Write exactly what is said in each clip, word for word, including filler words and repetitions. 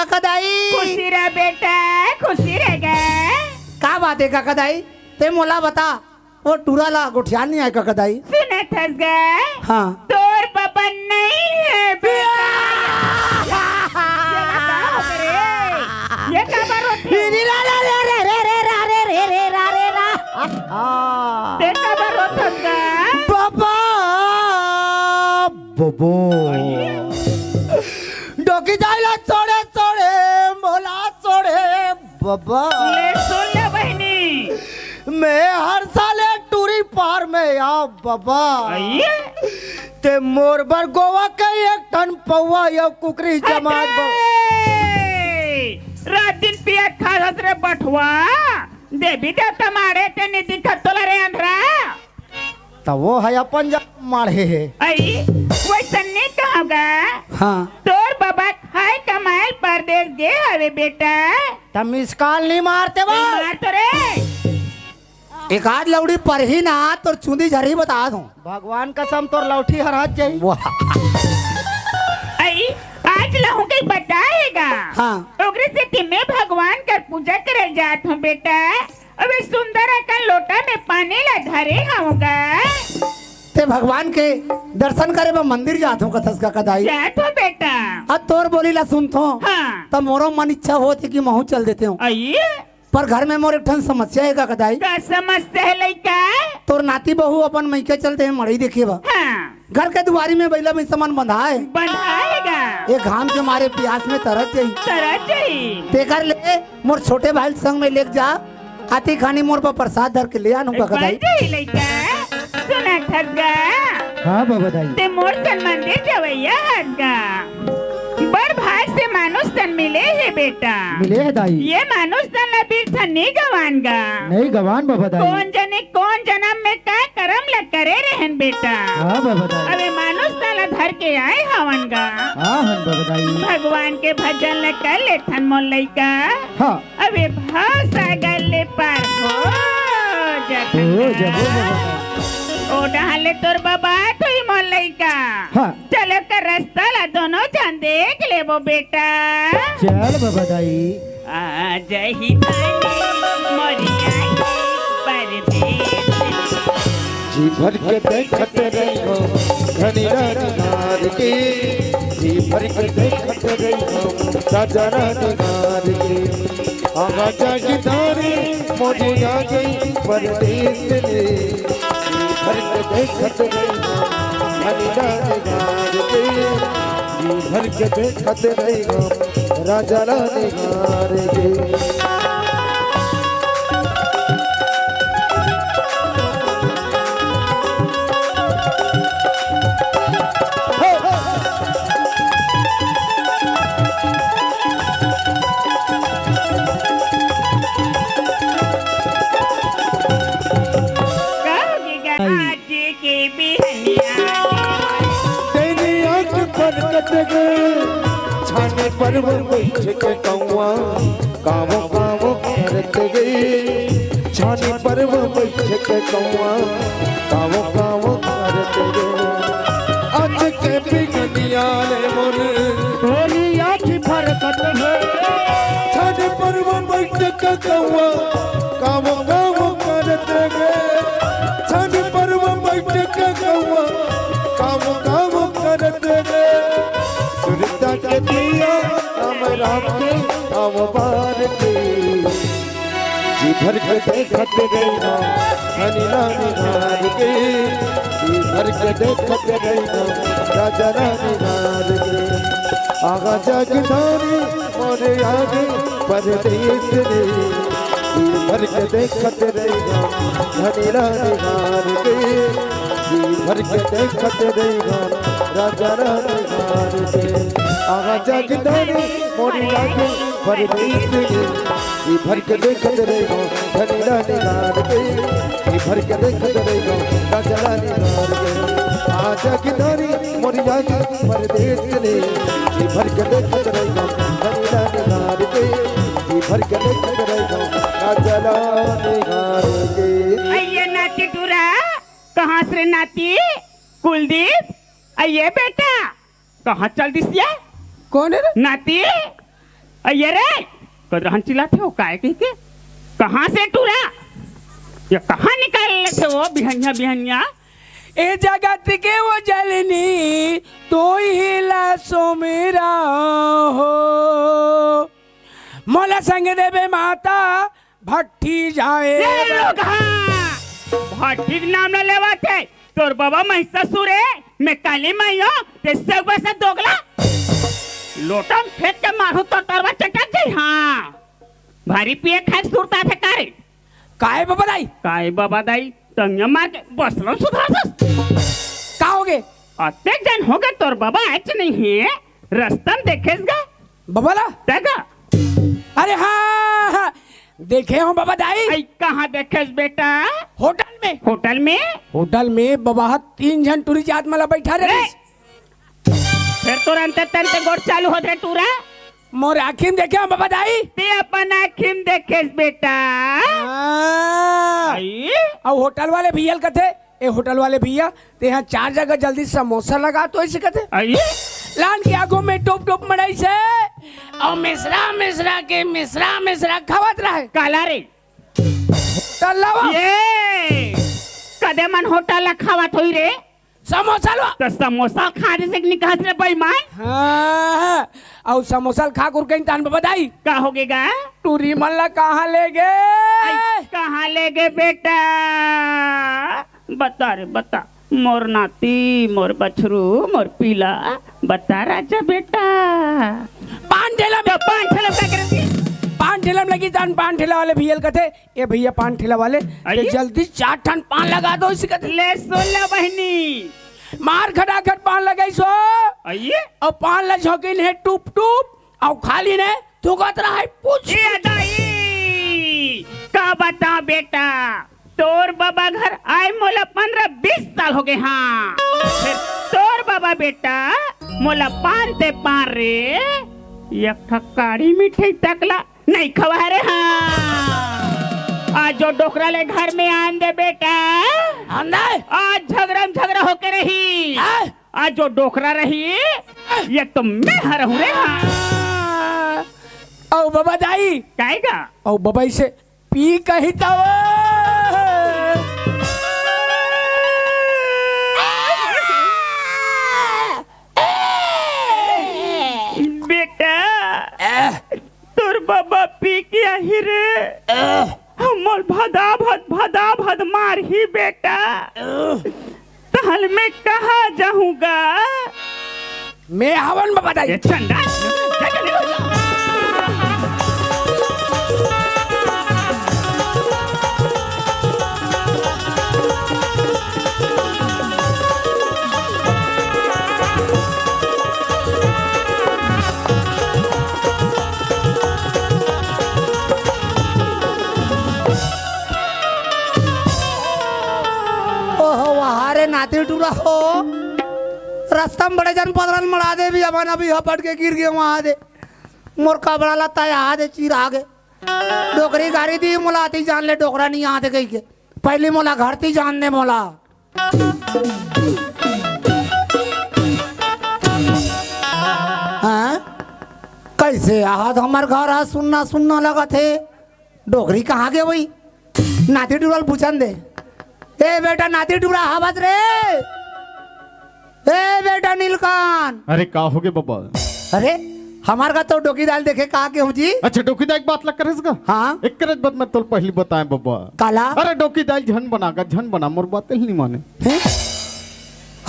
काका दाई। खुशी रह बेटा, खुशी रह गा। का बात हे काका दाई? ते मोला बता, वो टूरा ला गोठियान नइ आय काका दाई? सुनत हस गा? हाँ। तोर बबा नइ हे बेटा। ये का हो गे रे? ये काबर रोथे? रे रे रा रे रे रे रे रा रे रे रे रा रे रा। ते काबर रोथस गा? बबा, बबा। डोकी दाई ला छोड़े, छोड़े, मोला छोड़े, बबा। ले सुन ले बहिनी। मैं हर साल एक टूरी पार में आव बबा। आइए। ते मोर बर गोवा के एक ठन पौवा या कुकरी जमात बा। अरे! रात दिन पियत खात हस रे बठवा। देवी देवता माड़े ते नइ दिखत तोला रे अंधरा। त वो हे अपन जा माड़े हे। अई, वइसन नइ कहव गा। हाँ। तोर बबा खाय कमाय ल परदेस गे हवे बेटा। त मिस कॉल नइ मारते बा। मार तो रे। एक आध लौड़ी परही ना, तोर चुंदी झरही बता दूं। भगवान कसम तोर लौठी हरात जाही। वाह। अई, आज लहू के बताय हे गा। हाँ। ओकरे सेती मैं भगवान कर पूजा करे जात हंव बेटा। अबे सुंदर अकन लोटा में पानी ला धरे हंव गा। ते भगवान के दर्शन करे बर मंदिर जात हंव कथस काका दाई। जात हंव बेटा। अब तोर बोली ला सुनथंव। हाँ। त मोरो मन इच्छा होत हे कि महूं चल देतेंव। अई। पर घर में मोर एक ठन समस्या हे काका दाई। का समस्या हे लइका? तोर नाती बहू अपन मइके चल दे हे मड़ई देखे बर। हाँ। घर के दुवारी में बइला भइंसा मन बंधाय। बंधाय गा। ए घाम के मारे पियास में तरस जाही। तरस जाही। तेकर ले मोर छोटे भाई ल संग में लेके जा, आती खानी मोर बर परसाद धर के ले आनहूं काका दाई। बंधाय लइका, सुनत हस गा? हाँ बबा दाई। ते मोर सन मंदिर जवइया हस गा। बड़ भाग से मानुष तन मिले हे बेटा। मिले हे दाई। ये मानुष तन ला बिरथा नइ गवान गा। नइ गवान बबा दाई। कोन जनी कोन जनम में का करम ला करे रहेन बेटा। हाँ बबा दाई। अबे मानुष तन ला धर के आय हवन गा। हाँ हन बबा दाई। भगवान के भजन ला कर लेथन मोर लइका। हाँ। अबे भव सागर ले पार हो जथन हो गा। जबो बबा दाई। ओ डहन ले तोर बबा आत होही मोर लइका। हाँ। चल ओकर रस्ता ला दोनों झन देख लेबो बेटा। चल बबा दाई। आ जाही तानी मोरी आही परदेस। जी भर के देखत रहिबो धनी रानी मार के, जी भर के देखत रहिबो राजा रानी मार के। आगा जागी धारी मोरी आ गई परदेस ले। जी भर के देखत रहिबो धनी रानी मार के, जी भर के देखत रहिबो राजा रानी मार के। का होगे गा आज के बिहनिया? तेरी आँख पर कट गए, छाने पर वो बैठ के कौआ, कावो कावो करत गए। छाने पर वो बैठ के कौआ, कावो कावो करत गए। आज के बिहनिया रे मोर, तेरी आँख पर कट गए। छाने पर वो बैठ के कौआ, कावो कावो करत रे। छाने पर वो बैठ के कौआ, कावो कावो करत रे। सुरता के दिया हमरा के आव बार के। जी भर के देखत रहिबो धनी रानी मार के। जी भर के देखत रहिबो राजा रानी मार के। आगा जागी धारी मोरे आगे परदेस ले। जी भर के देखत रहिबो धनी रानी मार के। जी भर के देखत रहिबो राजा रानी मार के। आगा जागी धारी मोरे आगे परदेस ले। जी भर के देखत रहिबो धनी रानी मार के। जी भर के देखत रहिबो राजा रानी मार के। आगा जागी धारी मोरी आगे परदेस ले। जी भर के देखत रहिबो धनी रानी मार के। जी भर के देखत रहिबो राजा रानी मार के। अइये नाती टूरा, कहाँ से रे नाती? कुलदीप, अइये बेटा, कहाँ चल दिस ये? कोन हे रे? नाती, अये रे, कदरहन चिल्लाथे हो काय कहिके? कहाँ से टूरा? ये कहाँ निकाल लेथे हो बिहनिया बिहनिया? ए जगत के वो जलनी, तू ही ला सुमिरा हो। मोला संग देबे माता, भट्ठी जाए। ए लोगहा, भट्ठी के नाम ला लेवत हे। तोर बाबा महिषासुर हे, मैं काली माई हों, ते सब से दोगला। लोटा म फेंक के मारहूं तोर तरवा चटक जाई, हाँ। भारी पिए खाए के सुरता थे का रे? काय बाबा दाई? काय बाबा दाई? टंगिया मार के बसलो सुधार दस। का होगे? अतेक जन होगे तोर बाबा आयच नहीं हे, रस्ता म देखेस गा? बाबा ला? तैं गा? अरे हाँ, हाँ, देखे हों बाबा दाई। अई, कहाँ देखेस बेटा? होटल में। होटल में? होटल में बाबा हा तीन झन टूरी जात मला बैठा रहे। फेर तोर अंते तंते गोठ चालू होत रे टूरा। मोर आँखी म देखे हों बाबा दाई। ते अपन आँखी म देखेस बेटा। हाँ। अई? अउ होटल वाले भैया ल कथे, ए होटल वाले भैया, ते हा चार जगह जल्दी समोसा लगा तो अइसे कथे। अई? लान के आगू में टोप टोप मड़ाइस हे, अउ मिश्रा मिश्रा के मिश्रा मिश्रा खवात रहे। काला रे। तल्ला वा। ये कदे मन होटल ला खवात होही रे? समोसा लो। त समोसा खा जइसे कि निकास रे बेईमान। हाँ, अउ समोसा ल खा कुर कहीं तान बाबा दाई। का होगे गा? टूरी मन ला कहाँ ले गे? अई, कहाँ ले गे बेटा? बता रे, बता। मोर नाती, मोर बछरू, मोर पीला, बता राजा बेटा। पान ठेला में तो पान ठेला में का करत हे? पान ठेला में लगी तान पान ठेला वाले भैया ल कथे, ए भैया पान ठेला वाले, अई? ते जल्दी चार ठन पान लगा दो अइसे कथे। ले सुन ला बहिनी। मार खटाखट पान लगाइस हो। अई? अउ पान ला झोंकिन हे टुप टुप, अउ खाली ने थूकत रहा हे पूछ। ए दाई, का बता बेटा, तोर बाबा घर आए मोला पंद्रह बीस साल होगे हाँ। फेर तोर बाबा बेटा मोला पान ते पान रे, एक ठा काड़ी मिठाई तक ला नहीं खवाए रे हाँ। आज जो डोकरा ले घर में आन दे बेटा, आन दे। आज झगरा म झगरा होके रही। हाँ? आज जो डोकरा रही, ये तो मैं हा रहूं रे हाँ। अउ बाबा दाई। काय गा? अउ बाबा अइसे पी कही तव। बेटा, तोर बाबा पी के आही रे। हमर भदा भद, भदा भद मारही बेटा। तहल मैं कहाँ जाहूँ गा? मैं हवन बाबा दाई। ए चंदा, ओहो, वहा रे नाती टूरा हो। रस्ता म बड़े जन पदरल मड़ा दे भी अपन अभी हपट के गिर गे वहा दे। मोर कपड़ा ला तया दे चिरा गे। डोकरी गारी दी मोला आती जान ले डोकरा नहीं आते कही के। पहली मोला घर ती जान दे मोला। हाँ? कइसे आहत हमर घर ह सुन्ना सुन्ना लगत हे? डोकरी कहाँ गे होही? नाती टूरा ल पूछन दे। ए बेटा, नाती टूरा हवस रे? ए बेटा नीलकांत। अरे का होगे बबा? अरे हमर घर तो डोकी दाई ल देखे कहाँ गे हों जी? अच्छा डोकी दाई के बात ला करेस गा? हाँ। एकरे बात मैं तोला पहली बताएं बबा। काला? अरे डोकी दाई ल झन बना गा, झन बना, मोर बात ल नहीं माने। हैं?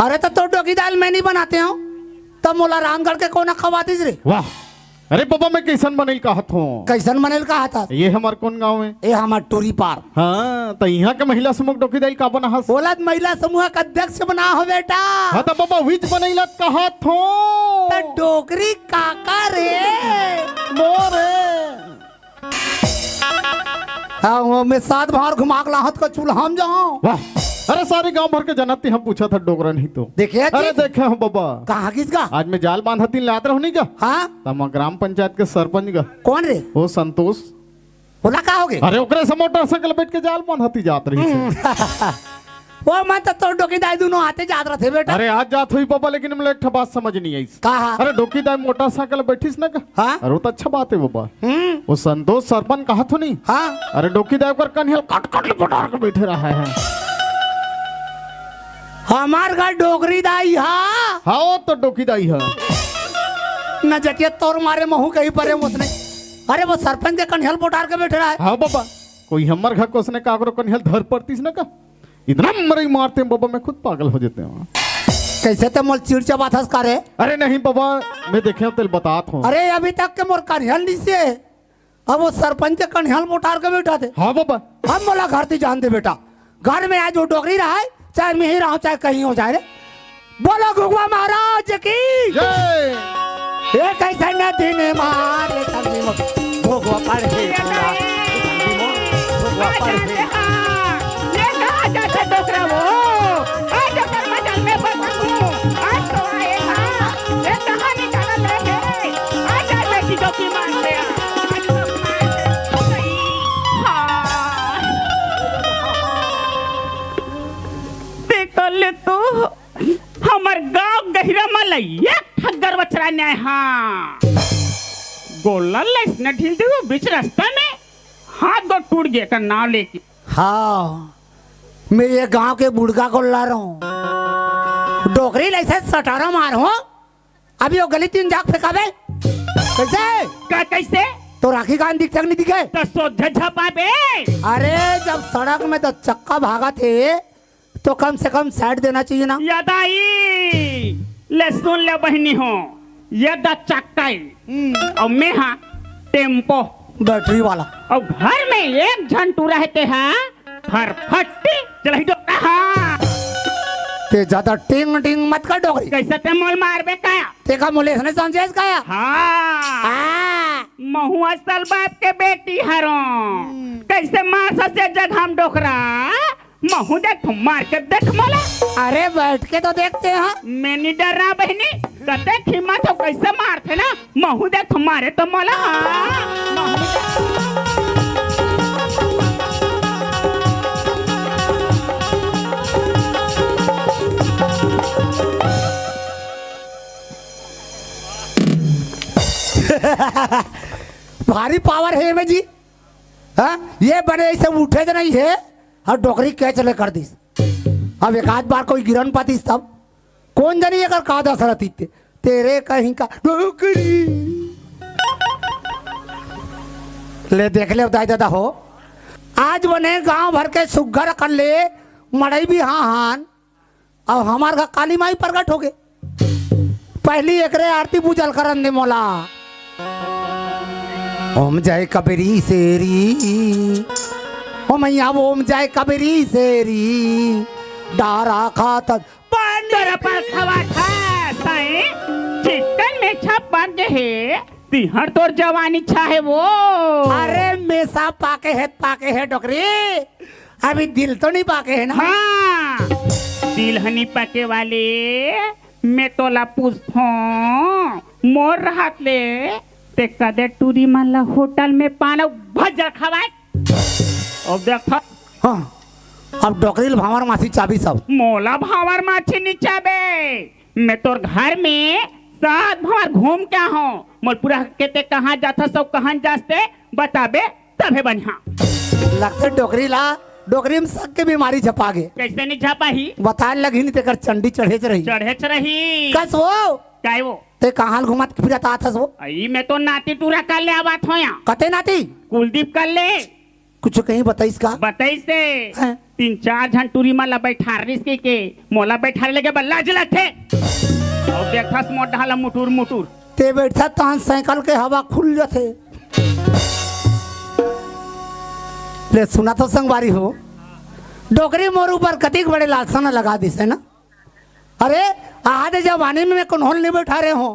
अरे त तोर डोकी दाई ल मैं नहीं बनाते हों, त मोला रामगढ़ के कोन खवातिस रे? वाह, अरे बबा, मैं कइसन बनई ल कहत हों? कइसन बनई ल कहत हस? ये हमर कोन गाँव हे? ए हमर टूरी पार। हाँ, त इहाँ के महिला समूह के डोकी दाई ल का बनाहस? ओला त महिला समूह के अध्यक्ष बना हों बेटा। हाँ, त बबा, उहीच बनई ल कहत हों। त डोकरी काकर हे? मोर हे। हाँ, वो मैं सात बार घुमा के लाहत का चूल्हा म जाओं। वाह, अरे सारे गाँव भर के जनत ती हम पूछत हन डोकरा नहीं तो। देखे जी? अरे देखे हों बबा। कहाँ गिस गा? आज मैं जाल बांधत ती लात रहूं नहीं गा? हाँ? त हमर ग्राम पंचायत के सरपंच गा। कोन रे? वो संतोष। ओला का होगे? अरे ओकरे से मोटरसाइकिल बैठ के जाल बांधत ती जात रहिस हे। हम्म। वो मैं तो तोर डोकी दाई दुनों आते जात रथे बेटा। अरे, आज जात होही बबा, लेकिन मोला एक ठा बात समझ नहीं आइस। का हा? अरे, डोकी दाई मोटरसाइकिल बैठिस ना का? हाँ? अरे, वो तो अच्छा बात है बबा। हम्म। वो संतोष सरपंच कहा थो नहीं? हाँ। अरे, डोकी दाई ओकर कनिहल कट कट ले पटार के बैठे रहा है। हमार घर डोकरी दाई हा। हाँ, वो तो डोकी दाई हा। न जटिया तोर मारे महू कहीं परे ओसने। अरे, वो सरपंच के कनिहल पोटार के बैठे रहा है। हाँ बबा, कोई हमर घर के ओसने काकरो कनिहल धर पड़तीस ना का? इतना मरई मारते हैं बबा, मैं खुद पागल हो जाते हैं। कैसे ते मोल चिड़चबाथस का रे? अरे नहीं बबा, मैं देखे हूँ तेल बतात हूँ। अरे अभी तक के मोर कनिहल नहीं से, अब वो सरपंच के कनिहल मोटार के बैठा थे। हाँ बबा। हम मोला घर ती जान दे बेटा, घर में आज वो डोकरी रहा है, चाहे मिही रहा हो, चाहे कहीं हो जाए रे। बोलो घुघुआ महाराज की। जय। एक ऐसे न दिन मार ले तंगी मोर, घुघुआ पढ़े पूरा, तंगी मोर, घुघुआ पढ़े। ले कहाँ जाथे डोकरा वो? आज ओकर मजाल में बसंग हूँ। आज तो आए हाँ। ये कहाँ निकालत रहे? आज, आज मैं की डोकी मार दे। आज तो मार दे। हाँ। देख ले तो। हमर गांव गहिरा म ल एक ठक गरवा चराय नइ हा। गोल्लर ल अइसने ढील दिहूं बीच रस्ता में, हाथ गोड़ टूट गे एकर नाव लेके। हाँ, मैं ये गांव के बुड़गा गोल्लर हूँ। डोकरी ल अइसे सटारा मारहूं, अभी वो गली तीन जाके फेंकाबे। कैसे? का कैसे? तोर आँखी कान दिखथे कि नइ दिखे? त सोझे झपाबे। अरे, जब सड़क में दस चक्का भागथे, तो कम से कम साइड देना चाहिए ना। या दाई, ले सुन ले बहिनी हो, ये दस चक्का ए, हम्म। अउ मैं हा टेम्पो। बैटरी वाला। अउ घर में एक झन टूरा हे ते हा फरफट्टी चलाही डोकरा हा। ते ज्यादा टिंग टिंग मत कर डोकरी। कैसे ते मोल मारबे काया? ते का मोले इसने समझे काया? हाँ। हाँ। महू असल बाप के बेटी हरों। हम्म। कैसे मार ससे जगह हम डोकरा? महू देख, मार के देख मोला। अरे, बैठ के तो देखते हैं। मैं नहीं डर रहा बहिनी, कतेक हिम्मत हो, कैसे मारथे ना। महू देख, मारे तो मोला। हाँ, महू देख। भारी पावर हे एमे जी। हाँ? ये बने ऐसे उठे तो नहीं है। अउ डोकरी कैच ले कर दिस। अब एक आध बार कोई गिरन पातिस तब कोन जनी एकर का दस रहतिस ते। तेरे कहीं का डोकरी। ले देख ले दाई ददा हो, आज बने गांव भर के सुग्घर कर ले मड़ई भी हाँ हान। अब हमार घर काली माई प्रगट होगे। पहली एकरे आरती पूजल करन दे मोला। ओम जय कबरी शेरी, ओ मैया ओम जय कबरी शेरी, डारा खात पानी तोरा पर खवा खा साईं, चिकन में छप बन गे हे। तिहर तोर जवानी छाहे वो। अरे मेसा पाके हे, पाके हे डोकरी, अभी दिल तो नहीं पाके हे ना। हाँ, दिल हनी पाके वाले, मैं तोला पूछथों, मोर रहत ले ते कदे टूरी मन ला होटल में पान अउ भज्जा खवाए? अब देख, हाँ, अब डोकरी ल भांवर माछी चाबी सब। मोला भांवर माछी नी चाबे, मैं तोर घर में सात भांवर घूम के आहूं। मोर पूरा के ते कहाँ जाथस अउ कहाँ जास ते बताबे तभे बनिहा। लगथे डोकरी ला, डोकरी में सक के बीमारी झपा गे। कैसे नहीं झपाही? बताए लगही नहीं तेकर चंडी चढ़ेच रही। चढ़ेच रही। कस वो? काय वो? ते कहाँ ल घुमत फिरत आथस वो? अई मैं तो नाती टूरा कर ले आवत हों या। कते नाती? कुलदीप कर ले। कुछ कहीं बताइस का? बताइस हे। हैं? तीन चार झन टूरी मन ला बैठारिस कहिके, मोला बैठारे लगे बर लाज लगथे। अउ देखथस मोर डहर ला मुटुर मुटुर। ते बैठा तहन साइकिल के हवा खुल जाथे। ले सुना तो संगवारी हो, डोकरी मोर ऊपर कतिक बड़े लालसा न लगा दिस हे ना। अरे, आधे जवानी में मैं कोन्हो ल नहीं बैठारे हों,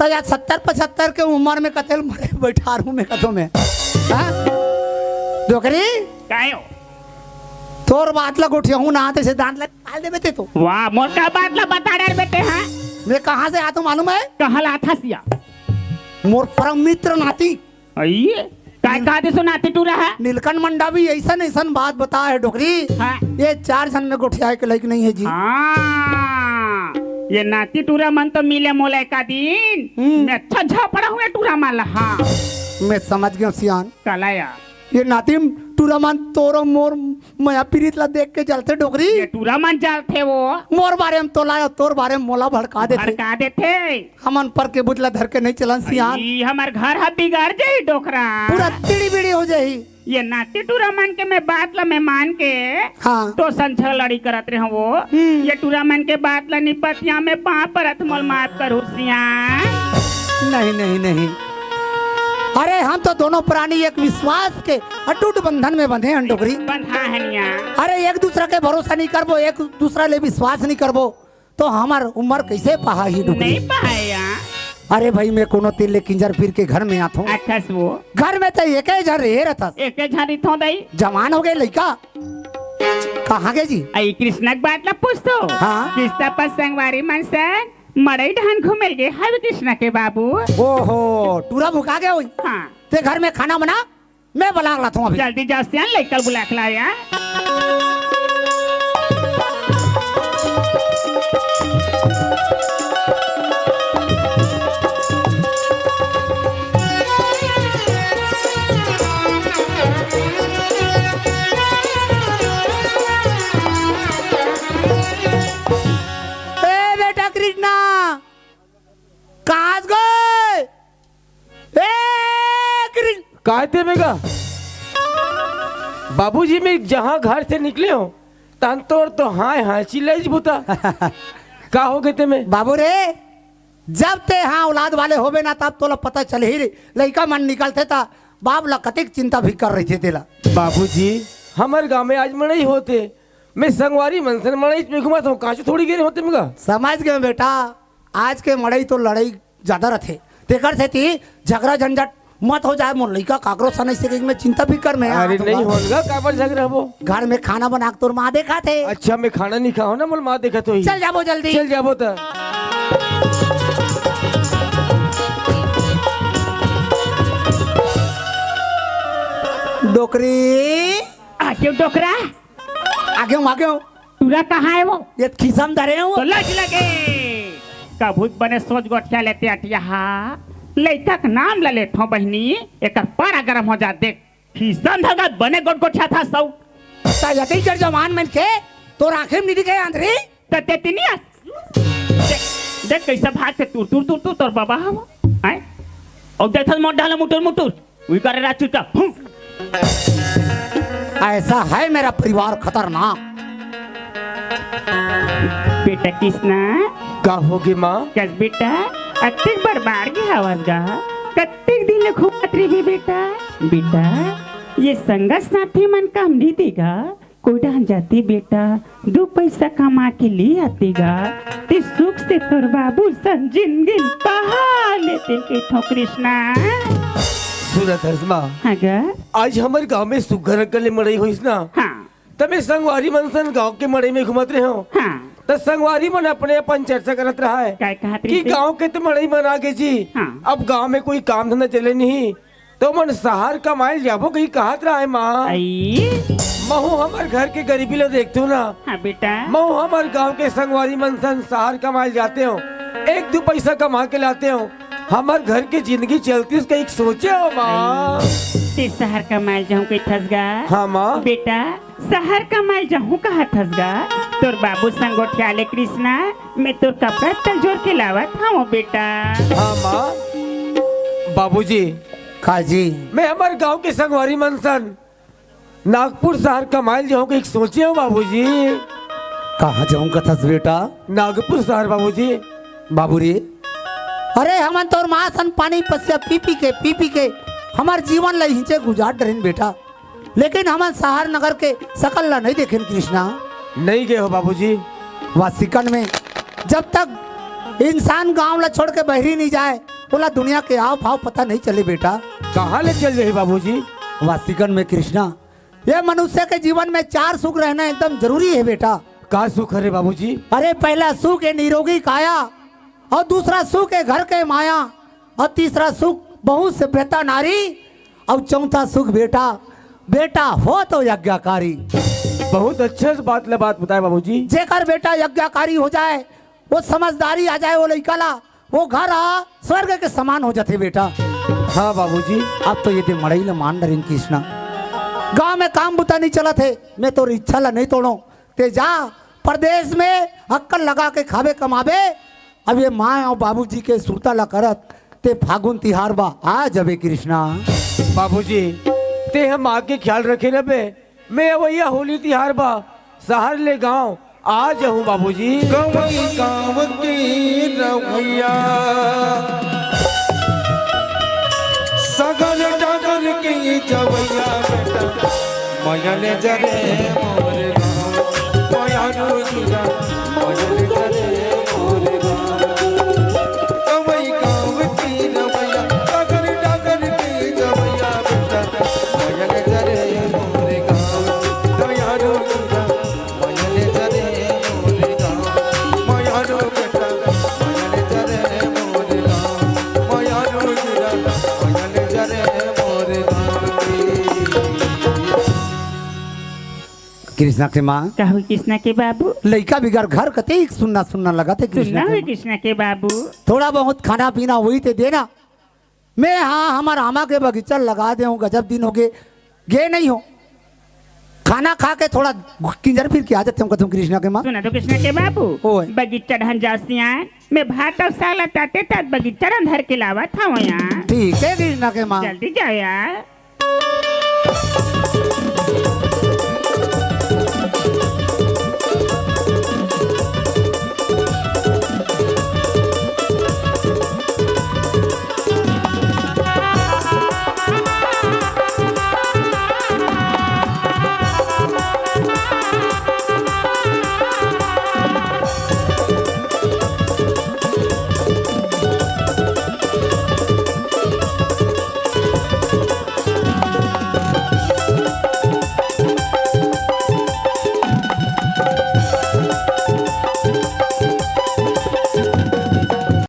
त या सत्तर पचहत्तर के उमर में कते ल मरे बैठारहूं मैं कतो में। हाँ? डोकरी? काय हो? तोर बात ला गोठियाहूं ना, तइसे दांत ला निकाल देबे ते तो। वाह, मोर का बात ला बता डर बेटे, हाँ? मैं कहाँ से आथों मालूम हे? कहाँ ला आथस या? मोर परम मित्र नाती। अइये? काय कहा दे सो नाती टूरा हे? नीलकंठ मंडा भी अइसन अइसन बात बता हे डोकरी। हाँ। ये चार झन में गोठियाए के लायक नहीं हे जी। हाँ, ये नाती टूरा मन तो मिले मोला एका दिन। हम्म। मैं अच्छा झापड़ा हूँ ये टूरा मन ला। हाँ। मैं समझ गेंव सियान। कला या। ये नाती टूरा मन तोर मोर मया पीरित ला देख के जलथे डोकरी। ये टूरा मन जलथे वो। मोर बारे में तोला, तोर बारे में मोला भड़का देथे। भड़का देथे। हमन पर के बुतला धर के नहीं चलन सियान। ई हमर घर ह बिगड़ जाही डोकरा। पूरा तिड़ी बिड़ी हो जाही। ये नाती टूरा मन के मैं बात ला मैं मान के हाँ। तो संझा लड़ी करत रहे वो। हम्म। ये टूरा मन के बात ला निपतिया में पाँव परत मोल माफ करू सियान। नहीं, नहीं, नहीं। अरे हम तो दोनों प्राणी एक विश्वास के अटूट बंधन में बंधे हन डोकरी। बंधा हन या। अरे एक दूसरा के भरोसा नहीं करबो, एक दूसरा ले विश्वास नहीं करबो, तो हमर उमर कइसे पहाही डोकरी? नहीं पहाय या। अरे भाई, मैं कोनो तीर ले किंजर फिर के घर में आथों। अच्छा सो। घर में तो एके झन रहे रहथस। एके झन रहिथों दाई। जवान हो गे लइका। कहाँ गे जी? अई कृष्णा के बात ला पूछथों। हाँ। किस्ता पर संगवारी मन संग मड़ई डहन घूमे ल गे हवे कृष्णा के बाबू। ओहो, टूरा भुका गे होही। हाँ। ते घर में खाना बना, मैं बला के लाथों अभी। जल्दी जाव सियान, लइका ल बुला के लाव या। ए बेटा कृष्णा, कहाँ गे? ए, गिरी। काय ते मेगा? बाबूजी, मैं जहाँ घर से निकले हों, तहन तोर तो हाय हाय चिल्लाइस बुता। का हो गे ते में? बाबू रे, जब ते हाँ औलाद वाले होबे ना, तब तोला पता चलही रे। लइका मन निकलथे त बाप ला कतेक चिंता फिकर रहिथे तेला। बाबूजी, हमर गाँव में आज मड़ई होथे, मैं संगवारी मन सन मड़ई में घुमत हों, काचू थोड़ी गे हों ते मेगा। समझ गेंव बेटा, आज के मड़ई तो लड़ई ज्यादा रथे, तेकर सेती झगरा झंझट मत हो जाए। मोर लइका काकरो सन अइसे कहिके मैं चिंता फिकर में अरे आत नहीं बा। होन गा, काबर झगरा होबो? घर में खाना बना के तोर माँ देखाथे। अच्छा, मैं खाना नहीं खाहूँ ना, मोर माँ देखत होही। चल जाबो जल्दी। चल जाबो त। डोकरी। आ, क्यों डोकरा? आगे हूँ, आगे हूँ। टूरा कहाँ हे वो? ये खिसा म धरे हूँ। तो लज लगे। कभू बने सोच गोठिया लेते अटिया हा। लइका के नाम ला लेथों बहिनी, एकर पारा गरम हो जात देख। खिसा म धरगत बने गोठ गोठियाथस। त यदि कर जवान मनखे, तोर आँखी म नहीं दिखे आंधरी? त तेती नहीं आस। देख, देख कइसे भागथे टूर टूर टूर टूर तोर बाबा हा वो। हैं? अउ देखथस मोर डहन ला मुटुर मुटुर। उही करे रहा चुपचाप। हूँ। ऐसा है मेरा परिवार खतरनाक। बेटा कृष्णा। का हो गे माँ? कस बेटा, अतेक बड़ बाढ़ गे हवस गा। कतेक दिन ले घूमत रहिबे बेटा। बेटा, ये संगत साथी मन काम नहीं देगा। कोई डहन जाते बेटा, दू पइसा कमा के ले आते गा, ते सुख से तोर बाबू सन जिनगी पहार लेते कहिथों कृष्णा। सुनत हस माँ, हाँ गा। आज हमर गाँव में सुग्घर अकन ले मड़ई होइस ना, हाँ। त मैं संगवारी मन सन गाँव के मड़ई में घूमत रहे हों। हाँ। त संगवारी मन अपने अपन चर्चा करत रहा हे काय कहत कि रहिसे? गाँव के तो मड़ई मन आ गे जी, हाँ। अब गाँव में कोई काम धंधा चले नहीं, त मन सहर कमाए ल जाबो कही कहत रहा हे माँ। अई। महूँ हमर घर के गरीबी ल देखथों ना। हाँ बेटा। महूँ हमर गाँव के संगवारी मन सन सहर कमाए ल जाते हों, एक दू पइसा कमा के लाते हों, हमर घर के जिनगी चलतिस कही सोचे हों माँ। अई। ते सहर कमाए ल जाहूँ कहिथस गा? हाँ माँ। बेटा, सहर कमाए ल जाहूँ कहत हस गा? तोर बाबू संग गोठिया ले कृष्णा, मैं तोर कपड़ा तल जोर के लावत हवों बेटा। हाँ माँ। बाबूजी। का जी? मैं हमर गाँव के संगवारी मन सन नागपुर सहर कमाए ल जाहूँ कही सोचे हों बाबूजी। कहाँ जाहूँ कथस बेटा? नागपुर सहर बाबूजी। बाबू रे, अरे हमन तोर माँ सन पानी पसिया पी पी के, पी पी के हमर जीवन ल इहिंचे गुजार डरेन बेटा। लेकिन हमन सहर नगर के सकल ला नहीं देखेन कृष्णा। नहीं गे हो बाबूजी। वासिकन में जब तक इंसान गांव ला छोड़ के बहरी नहीं जाए, ओला दुनिया के आव भाव पता नहीं चले बेटा। कहाँ ले चल जाही बाबूजी? वासिकन में कृष्णा, ये मनुष्य के जीवन में चार सुख रहना एकदम जरूरी है बेटा। का सुख हरे बाबूजी? अरे पहला सुख है निरोगी काया, और दूसरा सुख है घर के माया, और तीसरा सुख बहु सभ्यता नारी, अउ चौथा सुख बेटा, बेटा हो तो यज्ञाकारी। बहुत अच्छा बात ले बात बताए बाबूजी। जेकर बेटा यज्ञाकारी हो जाए, वो समझदारी आ जाए वो लइका ला, वो घर हा स्वर्ग के समान हो जाथे बेटा। हाँ बाबूजी। अब तो ये दे मड़ई ला मान डरिन कृष्णा। गांव में काम बुता नहीं चलत हे, मैं तोर इच्छा ला नहीं तोड़ो। ते जा परदेस में अक्कल लगा के खाबे कमाबे। अब ये माँ अउ बाबूजी के सुरता ला करत ते फागुन तिहार बा आ जबे कृष्णा। बाबूजी, ते हम माँ के ख्याल रखे रबे। मैं अवइया होली तिहार बा सहर ले गांव आ जाहूं बाबूजी। गवई गांव के रवैया, सगल डगर के जवैया बेटा, मया ले जरे मोर गांव, मया रो गिरा, मया ले जरे मोर गांव। गवई गांव के रवैया, सगल डगर के जवैया बेटा, मया ले जरे मोर गांव, मया रो गिरा, मया ले जरे मोर गांव, मया रो बेटा, मया ले जरे मोर गांव, मया रो गिरा, मया ले जरे मोर गांव। कृष्णा के माँ। का हो कृष्णा के बाबू? लइका बिगर घर कतेक सुन्ना सुन्ना लगत हे कृष्णा सुन्ना के हो माँ। कृष्णा के बाबू। थोड़ा बहुत खाना पीना होई ते देना। मैं हाँ हमर आमा के बगीचा लगा दे हूँ, गजब दिन हो गए, गे नहीं हो। खाना खा के थोड़ा किंजर फिर के आ जाते हूँ, कथूँ कृष्णा के माँ। सुना तो कृष्णा के बाबू, ओए। बगीचा ढन जा सियान, मैं भात अउ साग ला ताते तात बगीचा ढन धर के लावत हूँ यार। ठीक है कृष्णा के माँ। जल्दी जाओ यार।